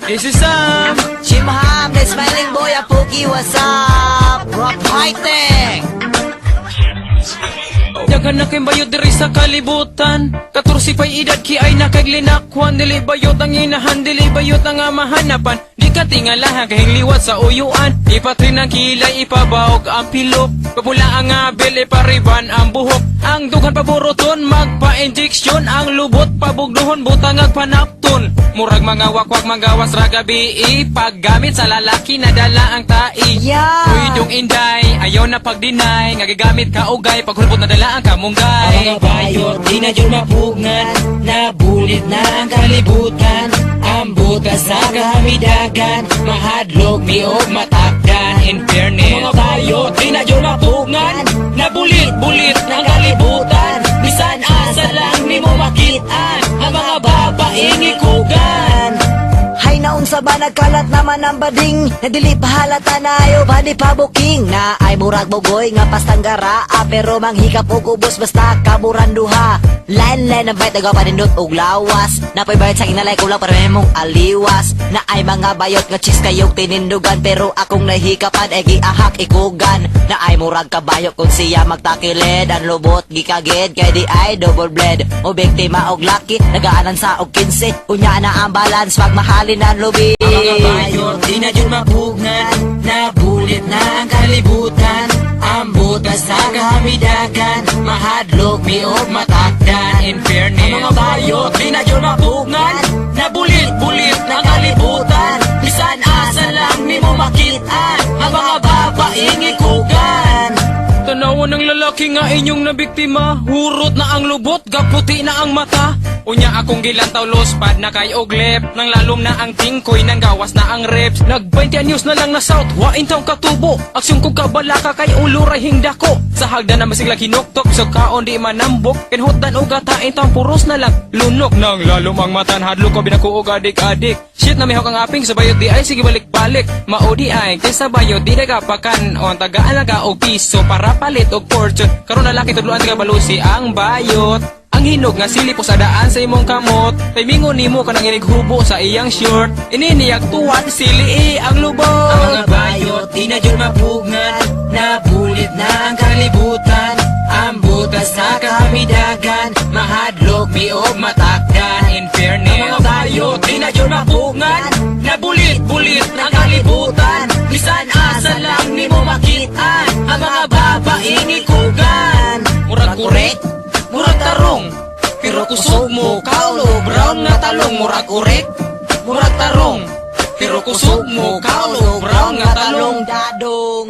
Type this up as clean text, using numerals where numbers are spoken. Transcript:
This is Sam. Chimham, the smiling boy, Apuki, what's up? Rock fighting! Daghan na kay bayot diri sa kalibutan. 14 pa'y edad ki ay nakaglinakwan. Dili bayot ang inahan, dili bayot ang amahanapan. Di ka tingalahan kahing liwat sa uyuan. Ipatrin ang kilay, ipabaog ang pilok. Papula ang abel, ipariban ang buhok. Ang dughan paburoton, magpa-injection. Ang lubot pabugduhon, butang ag panapton. Murag mga wakwak, magawas ra gabi. Paggamit sa lalaki, nadala ang tai. Yeah. Uy, dong inday, ayaw na pag-deny. Nga gigamit ka ugay, paghulbot nadala ang kamunggay. Ang mga bayot, di na jud mapugngan. Nabulit na ang kalibutan. Ambot sa kahamidagan. Mahadlok mi og matakdan. In fairness, Ang mga bayot, di na jud mapugngan. Nabulit-bulit na ang kalibutan. Bisan asa lang nimo makitaan ang mga babaeng ikugan. Hay, naunsa ba, nagkalat naman ang bading? Na dili pa halata na ayaw ba ni pabuking? Na ay murag bugoy nga pastanggara, ah, pero manghikap og ubos basta kaburan duha. Line line ang bayot nagapanindot og lawas. Napoy bayot sa kinalay kulang para mong aliwas. Na ay mga bayot nga chicks kayog tinindugan, pero akong nahikapan ay giahak ikugan. Na ay murag kabayo kung siya magtakilid. Ang lubot gikagid kay di ay double blade. O biktima og laki nagaanan sa og 15. Unya na ang balance pag mahalin ang lubi. Ang mga bayot, di na jud mapugngan. Nabulit na ang kalibutan. Ambot sa kahamidagan. Mahadlok mi og matakdan. In fairness, Ang mga bayot, di na jud mapugngan. Nabulit-bulit na ang kalibutan. Bisan asa lang nimo makitaan ang mga babaeng ikugan. Tanawan ng lalaki nga inyong nabiktima. Hurot na ang lubot, gaputi na ang mata. Unya akong gilantaw, lospad na kay og lep. Nang lalom na ang tingkoy, nang gawas na ang reps. Nag 20 anyos na lang na south, wain taong katubo. Aksyon kong kabalaka kay ulo ray hingdako. Sa hagdan na masigla hinuktok, sa kaon di manambok. Kinhutan og gatain taong puros na lang lunok. Nang lalom ang matan, hadlok ko binako og adik-adik. Shit na mihok ang aping sa bayot di ay sige balik-balik. Mao di ay kaysa bayot di na kapakan on tagaan lang ka og piso para palit og fortune. Karon lalaki tudloan ka balusi ang bayot. Ang hinog nga sili sa daan sa imong kamot. Kay mingon nimo kanang inighubo sa iyang short. Ininiyag tuwan sili ang lubot. Ang mga bayot, di na jud mapugngan. Nabulit na ang kalibutan. Ambot sa kahamidagan. Mahadlok mi og matakdan. In fairness, Ang mga bayot, di na jud mapugngan. Nabulit-bulit na ang kalibutan. Bisan asa lang nimo makitaan ang mga babaeng ikugan. Murag kurek, murag tarong, pero kusog mo kaulo brown nga talong. Murag kurek, murag tarong, pero kusog mo kaulo brown nga talong. Dadong.